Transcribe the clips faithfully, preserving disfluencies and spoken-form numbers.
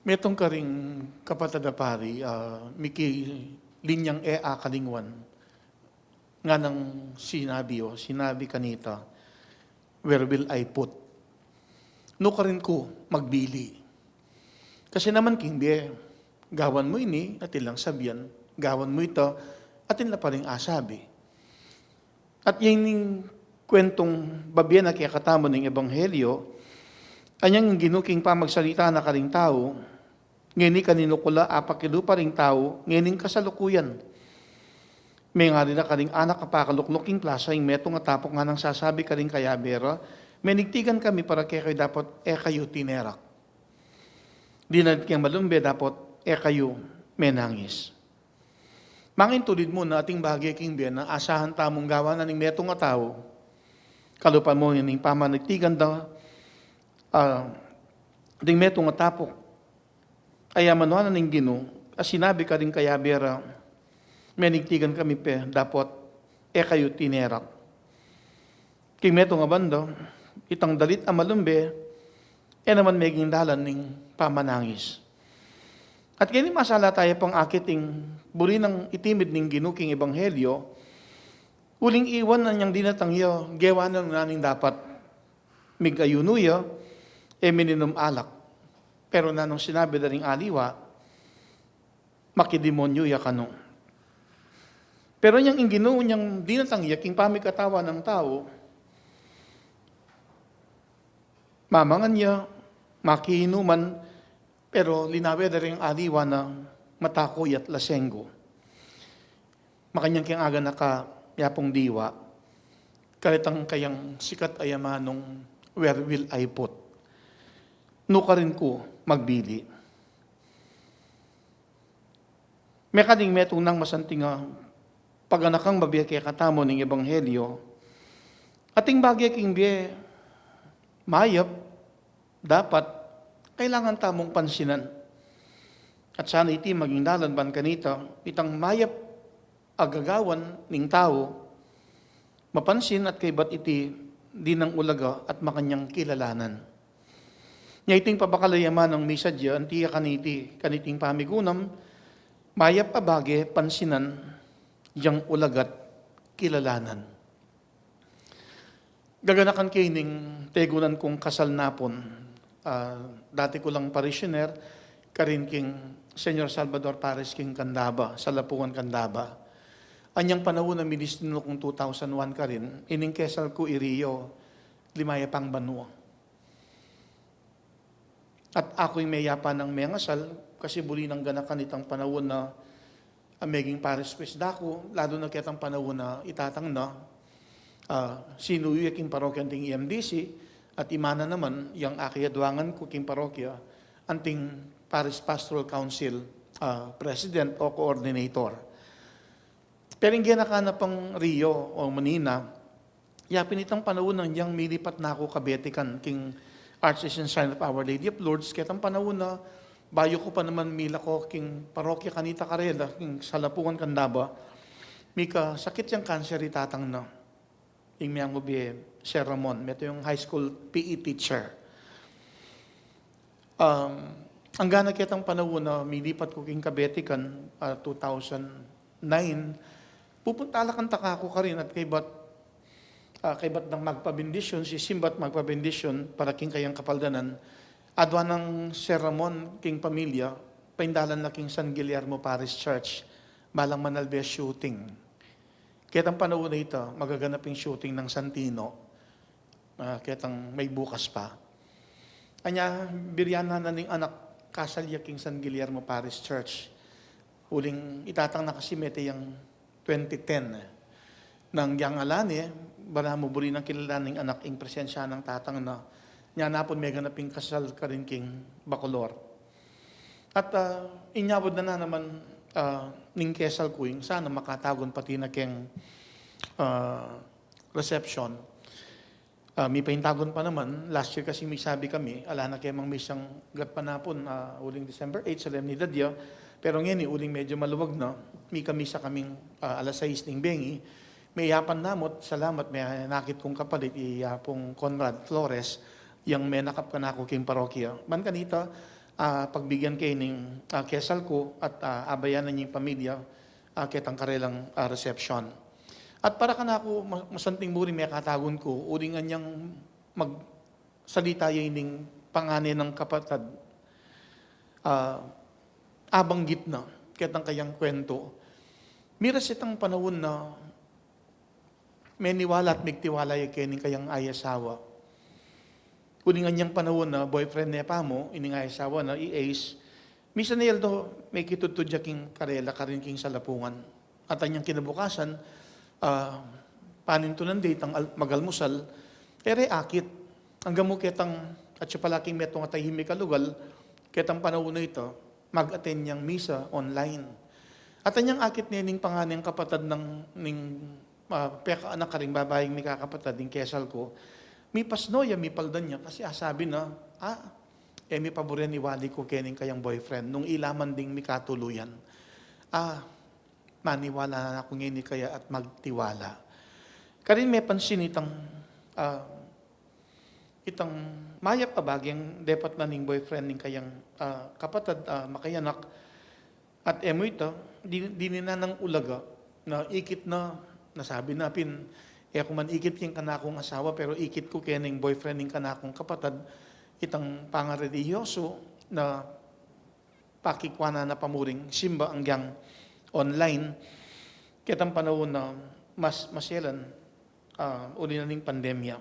Metung karing kapatad a pari, ah, miki linyang e akalingwan. Nganang sinabi o, sinabi kanita, "Where will I put?" Nukarin ku magbili? Kasi naman king bie, gawan mu ini, atin lang sabian, gawan mu ita, atin la pa ring asabi. At ing kwentung babie na kekatamu ning ebanghelyo, anyang ing Ginu king pamagsalita na karing tau, ngeni kaninu ku la apakilu pa ring tau, ngening kasalukuyan. Mengari na karing anak a pakalukluk king plasa ing metung a tapuk nganang sasabi karing kayabe ra, "Menigtigan kami para kekayu dapot e kayu tinerak. Dinalit keng malumbe dapot e kayu menangis." Mangintulid mu na ating bage king bie na asahan tamung gawan na ning metung a tau. Kalupa mu ning pamanigtigan da, ah, ding metung a tapuk. Aya manuan na ning Ginu, a sinabi karing kayabe ra, "Menigtigan kami pe, dapot e kayu tinerak." King metung a banda, itang dalit a malumbe, e naman meging dalan ning pamanangis. At keni masalat taya pang akit ing buri nang itimid ning Ginu king ebanghelyo, uling iwan na niyang dinatang ya, gewa na ning dapat. Mig-ayunu ya, e mininum alak. Pero nanung sinabi da ring aliwa, makidemonyu ya kanu. Pero nyang ing Ginu, nyang dinatang ya king pamikatawan nang tau, mamangan ya, makiinuman, pero linawe da ring aliwa na mataku ya't lasenggu. Makanyan keng aganaka ya pung diwa, karetang kayang sikat a yamanung, "Where will I put?" Nukarin ku magbili? Mekading metung nang masanting a paganakang babie kekatamu ning ebanghelyo, ating bage king bie, mayap, dapat, kailangan tamung pansinan. At sana iti maging dalan ban kanita, itang mayap a gagawan ning tau, mapansin at kaybat iti dinang ulaga at makanyang kilalanan. Nya iting pabakal a yamanung misa dia, anti ya kaniti, kaniting pamigunam, mayap a bage pansinan, yang ulaga't kilalanan. Gaganakan ke ining tegunan kung kasal napun. Ah, dati ku lang parishioner, karin king Señor Salvador Parish king Candaba, Salapungan, Candaba. Anyang panaun a midistinu kung two thousand one karin, ining kesal ku i Rio, limayap pang banua. At aku ing meyapan nang mengasal, kasi buri nang ganakan itang panaun na, ah, meging parish priest da ku, lalu na ketang panaun na itatang na, ah, sinuyu ya king parokya anting E M D C, at imana naman, yang akayadwangan ku king parokya, anting Parish Pastoral Council, ah, President o Coordinator. Pero ing ganakan na pang Rio o Manila, yapin itang panaun na yang milipat na ku Kabetikan, king Archdiocese Shrine of Our Lady of Lourdes, ketang panaun na, bayu ku pa naman milako king parokya kanita karela, king Salapungan, Candaba, mikasakit yang kanser i tatang na. Ing miyang bibie, Sir Ramon, metung yang high school P E teacher. Um, anggana ketang panaun na milipat ku king Kabetikan, ah, two thousand nine, pupunta la kanta kaku karin at kaybat, ah, kaybat nang magpabendisyun, sisimba't magpabendisyun para king kayang kapaldanan. Adwan nang Sir Ramon king pamilya, paindalan na king San Guillermo Parish Church, balang manalbe shooting. Ketang panaun na ita, magaganap ing shooting nang Santino. Ah, ketang may bukas pa. Anya, biryan na ning anak, kasal ya king San Guillermo Parish Church. Uling itatang na kasi mete yang twenty ten. Nang yang alani, balamu buri nang kilala ning anak ing presensya nang tatang na. Nya napun meganap ing kasal karin king Bacolor. At, ah, inyawad na, na naman, ah, ning kesal ku ing sana makatagun pati na keng, ah, reception. Ah, mipaintagun pa naman, last year kasi misabi kami, ala na kemang misang gatpanapun, ah, uling December eight, solemnidad ya. Pero ngeni, uling medyo maluwag na, mikamisa kaming, ah, alas sais ning bengi. Meyapan namut, salamat, menakit kung kapalit, i Apung Conrad Flores, yang menakap kanaku king parokya. Ban kanita, ah, pagbigan ke ning, ah, kesal ku at, ah, abayanan ing pamilya, ah, ketang karelang, ah, reception. At para kanaku, ma-, masanting buri mekatagun ku, uling anyang magsalita ya ining pangane nang kapatad, ah, abanggit na ketang kayang kuwentu. Miras itang panaun na meniwala at migtiwala ya kening kayang asawa. Uling anyang panaun na boyfriend ne pamu ining asawa na, i Ace, misan a aldo, mekitudtud ya king karela karin king salapungan. At anyang kinabukasan, ah, panintunan de itang al-, magalmusal, e re akit. Anggang mu ketang, at siya pala king metung a tahimik a lugal, ketang panaun na ita, mag-attend yang misa online. At anyang akit ne ning pangane nang kapatad nang, ning, ah, pekaanak karing babaing mikakapatad ning kesal ku, mipasno ya, mipaldan ya, kasi asabi na, ah, e mi paburen ing wali ku kening kayang boyfriend, nung ila man ding mikatuluyan. Ah, maniwala na ku ngeni kaya at magtiwala. Karin mepansin itang, ah, itang mayap a bageng depat na ning boyfriend ning kayang, ah, kapatad, ah, makayanak. At e mu ita, di, dininan nang ulaga na ikit na, nasabi na pin, e ku man ikit king kanakung asawa, pero ikit ku kening boyfriend ning kanakung kapatad, itang pangarelihiyosu na pakikwanan na pamuring simba anggang online, ketang panaun na mas maselan, ah, uli na ning pandemya.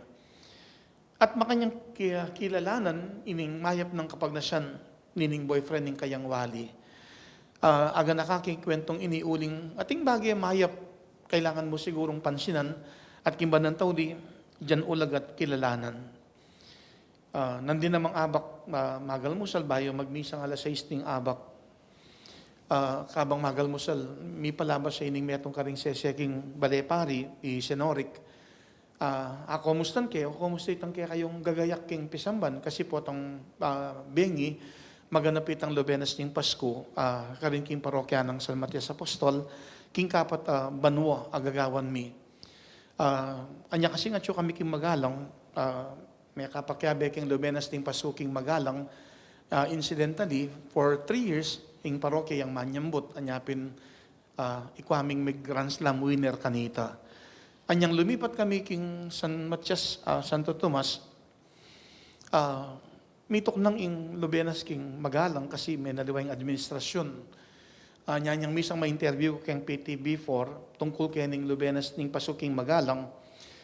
At makanyang ki-, kilalanan ining mayap nang kapagnasan nining boyfriend ning kayang wali. Ah, aganaka king kwentong ini uling ating bage mayap, kailangan mu sigurung pansinan at king bandang tau di, dyan ulaga at kilalanan. Ah, nandin namang abak, ah, magalmusal bayu magmisang alas sais ning abak. Ah, kabang magalmusal, mipalabas ya ining metung karing sese king bale pari, i Senorik. Ah, akomustan ke, o kumusta itang kekayung gagayak king pisamban, kasi potang, ah, bengi, maganap itang lubenas ning Pasku, ah, karin king parokya nang San Matias Apostol, king kapat, ah, banua a gagawan mi. Ah, anya kasi ngatsu kami king Magalang, ah, mekapakiabe king lubenas ning Pasku king Magalang, ah, incidentally, for three years, ing parokya yang manyambut, anya pin, ah, ikwa ming mig Grand Slam winner kanita. Anyang lumipat kami king San Matias, ah, Santo Tomas, ah, mituknang ing lubenas king Magalang kasi menaliwa ing administrasyun. Ah, nyanyang misang ma-interview ku king P T V four tungkul kening lubenas ning Pasku king Magalang,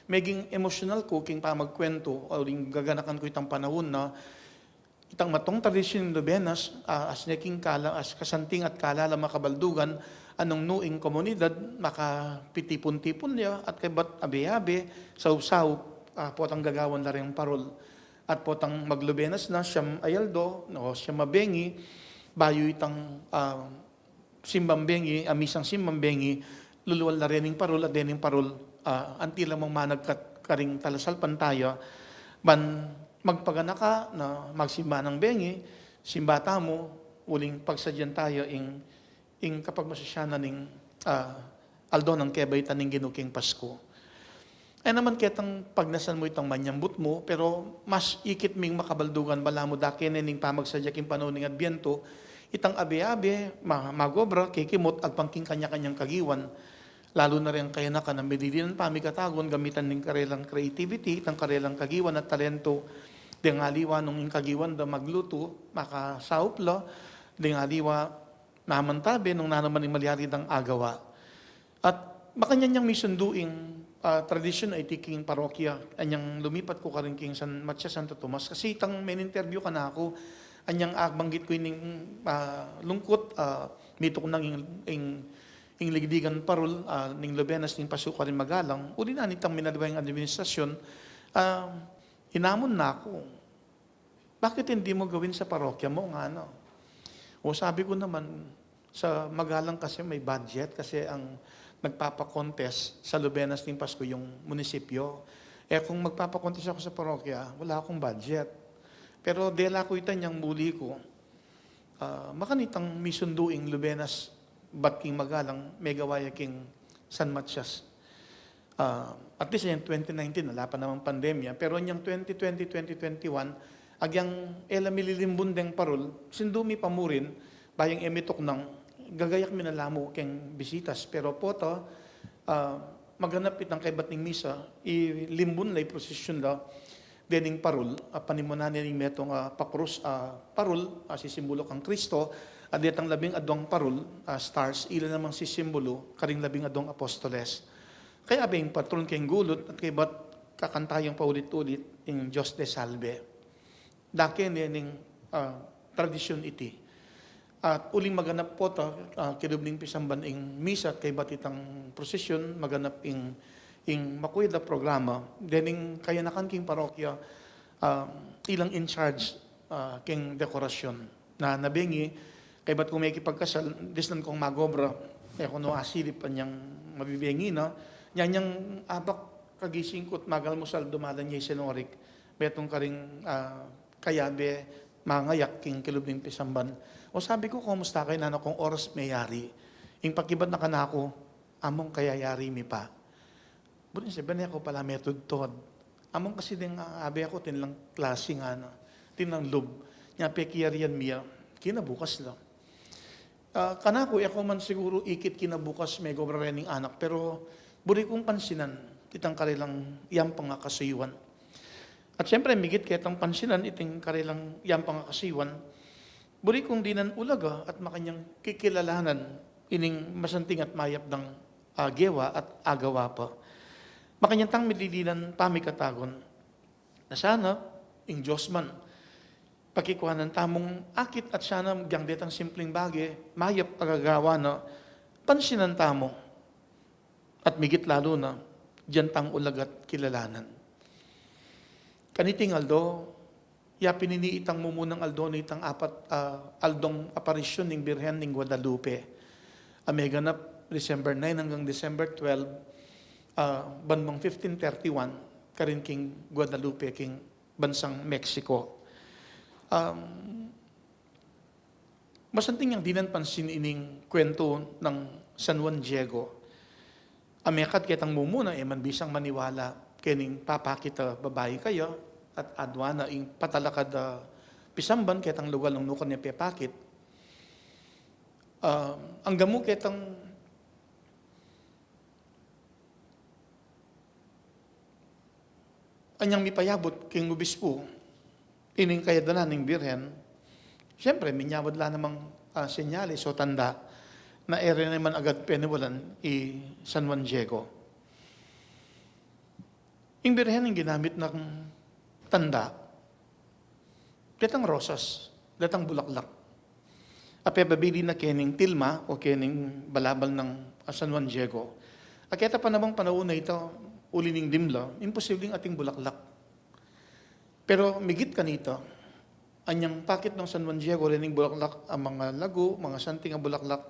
meging emosyonal ku king pamagkwentu uling gaganakan ku itang panaun na itang matung tradisyun ning lubenas, ah, as ne king kala-, as kasanting at kalalam a kabaldugan, a nung nu ing komunidad makapitipun-tipun ya at kaybat abe-abe, saup-saup, ah, potang gagawan la reng parul. At potang maglubenas na, siyam a aldo, o siyam a bengi, bayu itang, ah, simbang bengi, a misang simbang bengi, lulual la rening parul, at dening parul, ah, anti la mang managkat karing talasalpantaya, ban magpaganaka na magsimba nang bengi, simba tamu, uling pagsadyan taya ing, ing kapagmasasyanan ning, ah, aldo nang kebaitan ning Ginu king Pasku. E naman ketang pagnasan mu itang manyambut mu, pero mas ikit ming makabaldugan balamu dake ne ning pamagsadya king panaun ning Adbyento, itang abe-abe, ma-, magobra, kikimut, agpang king kanya-kanyang kagiwan, lalu na reng kayanakan a milinan pamikatagun, gamitan ning karelang creativity, itang karelang kagiwan at talento, deng aliwa nung ing kagiwan da maglutu, makasaup la, deng aliwa namantabe nung nanu man ing malyari dang agawa. At makanyan yang misundu ing, ah, tradisyun a iti king parokya, anyang lumipat ku karin king San Matias Santo Tomas. Kasi itang men-interview kanaku, anyang agbanggit ku ining, ah, lungkut, ah, mituknang ing, ing, ing ligdigan parul, ah, ning lubenas ning Pasku karin Magalang, uli na nitang minaliwa ing administrasyun, ah, inamun na ku. Bakit hindi mo gawin sa parokya mo, ngana? O, sabi ko naman, sa Magalang kasi may budget kasi ang nagpapa-contest sa lubenas ning Pasku yung munisipyo. E kung magpapa-contest ako sa parokya, wala akong budget. Pero dela ku ita nyang muli ku, ah, makanitang misundu ing lubenas bat king Magalang, megawa ya king San Matias. Ah, at least yung twenty nineteen, wala pa namang pandemya. Pero yung twenty twenty, twenty twenty-one, Agyang e la mi lilimbun deng parul, sindu mi pa murin, ba yang e mi tuknang, gagayak mi na la mu keng bisitas. Pero pota, ah, maganap itang kaybat ning misa, ilimbun la, iprosesyon la dening parul, a panimunan ne ning metung a pakrus a parul a sisimbulu kang Kristo, a detang labing adwang parul a stars, ila namang sisimbulu karing labing adwang apostoles. Kayabe ing patron keng gulut at kaybat kakanta yang paulit-ulit ing Dios te salve. Dake ne ning, ah, tradisyun iti. At uling maganap pota, ah, kilub ning pisamban ing misa at kaybat itang prosesyon, maganap ing, ing makuyad a programa dening kayanakan king parokya, ah, ilang in charge, ah, king dekorasyon. Na, na bengi, kaybat kung mekipagkasal, disnan kung magobra, e ku no asilip anyang mabibengi na, nyanyang abak kagising ku't magalmusal, dumalan ya i Senorik, metung karing, ah, kayabe, mangayak king kilub ning pisamban. O, sabi ku, "Kumusta kayu, nanu kung oras meyari?" Ing pakibat na kanaku, "Among kayayari mi pa." Buri nang sabian, e ku pa la metudtud. Among kasi deng, ah, abe ku, atin lang klasi ngana, atin lang lub. Nya pekiyarian mi ya, kinabukas la. Ah, kanaku, e ku man siguru ikit kinabukas megobra rening anak, pero buri kung pansinan itang karelang yampang a kasuyuan. At siyempre, migit ketang pansinan iting karelang yampang a kasuyuan, buri kung dinan ulaga at makanyang kikilalanan ining masanting at mayap dang, ah, gewa at agawa pa. Makanyan tang mililinang pamikatagun na sana ing Dios man pakikuanan tamung akit at sana agyang detang simpleng bage, mayap a gagawa na, pansinan tamu. At migit lalu na, dinan tang ulaga at kilalanan. Kaniting aldo, ya pin ini itang mumunang aldo nitang apat, ah, aldong aparisyun ning Birhen ning Guadalupe. A meganap December nine hanggang December twelve, ah, banwang fifteen thirty-one, karin king Guadalupe, king bansang Mexico. Um, masanting yang dinan pansin ining kwentu nang San Juan Diego. A mekad ketang mumuna, e man bisang maniwala kening papakit a babai kaya, at adwan na ing patalakad a pisamban ketang lugal nung nukan ne pepakit. Ah, anggamu ketang anyang mipayabut king obispu ining kayadwanan ning Birhen, siyempre, minyawad la namang, ah, senyales o tanda na e re naman agad peniwalan i San Juan Diego. Ing Birhen ing ginamit nang tanda, detang rosas, detang bulaklak a pepabili na kening tilma o kening balabal nang, ah, San Juan Diego. A keta pa namang panaun a ita, uli ning dimla, imposibleng ating bulaklak. Pero migit kanita, anyang pakit nang San Juan Diego rening bulaklak, a mangalagu, mangasanting a bulaklak,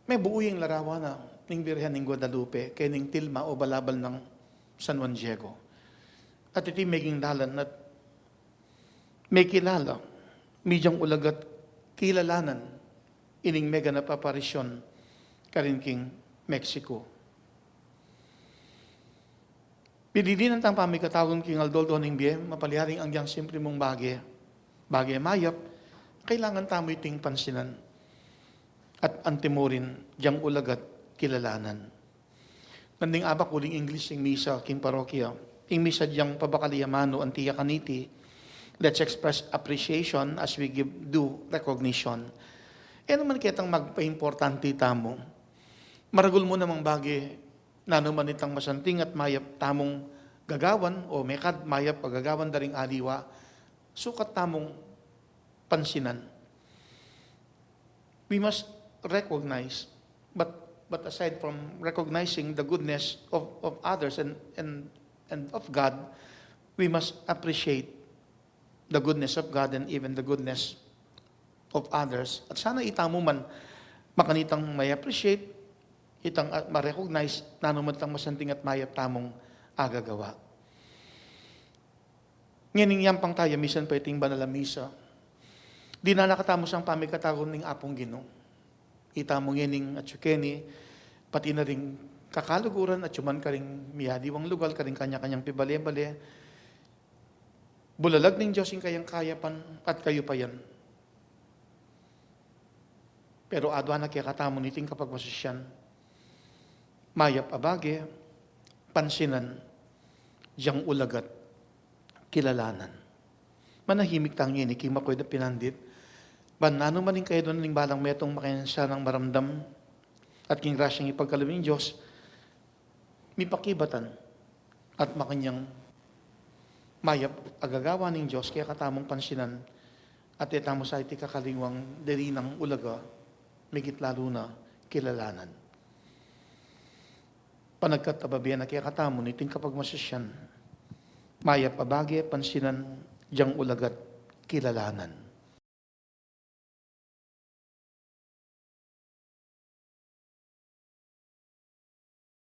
mebuu ya ing larawan na ning Birhen ning Guadalupe kening tilma o balabal nang San Juan Diego. At iti meging dalan at mekilala mi ding ulaga at kilalanan ining meganap a aparisyun karin king Mexico. Pilinan tang pamikatagun king aldo-aldo ning bie, mapalyaring agyang simple mung bage, bage mayap, kailangan tamu iting pansinan at antimurin ding ulaga at kilalanan. Nanding abak uling English ing misa king parokya. Ing misa ding pabakal ya manu anti ya kaniti, "Let's express appreciation as we give due recognition." E naman ketang magpaimportante tamu. Maragul mu namang bage, nanu man itang masanting at mayap tamung gagawan o mekad mayap a gagawan da ring aliwa, sukat tamung pansinan. We must recognize, but, but aside from recognizing the goodness of, of others and, and, and of God, we must appreciate the goodness of God and even the goodness of others. At sana itamu man makanitang ma-appreciate, itang, ah, ma-recognize, nanu man itang masanting at mayap tamung agagawa. Ngening yampang taya misan pa iting banal a misa, dinan na katamu sang pamikatagun ning Apung Ginu. Itamu ngening atyu keni, pati na ring kakaluguran, atyu man karing miyaliwang lugal, karing kanya-kanyang pibale-bale, Bulalag ning Dios ing kayang kayapan at kayupayan. Pero adwan na kekatamu niting kapagmasisyan, mayap a bage, pansinan, dyang ulagat kilalanan. Manahimik tang ini king makuid a pinandit. Ban nanu man ing kayadwan ning balang metung makanyan sanang maramdam at king grasyang ipagkalub ning Dios, mipakibatan at makanyan mayap a gagawan ning Dios kekatamung pansinan at e tamu sa iti kakalingwang diri nang ulaga, migit lalu na kilalanan. Panagkat a babie na kekatamu niting kapagmasisyan, mayap a bage, pansinan, dyang ulagat kilalanan.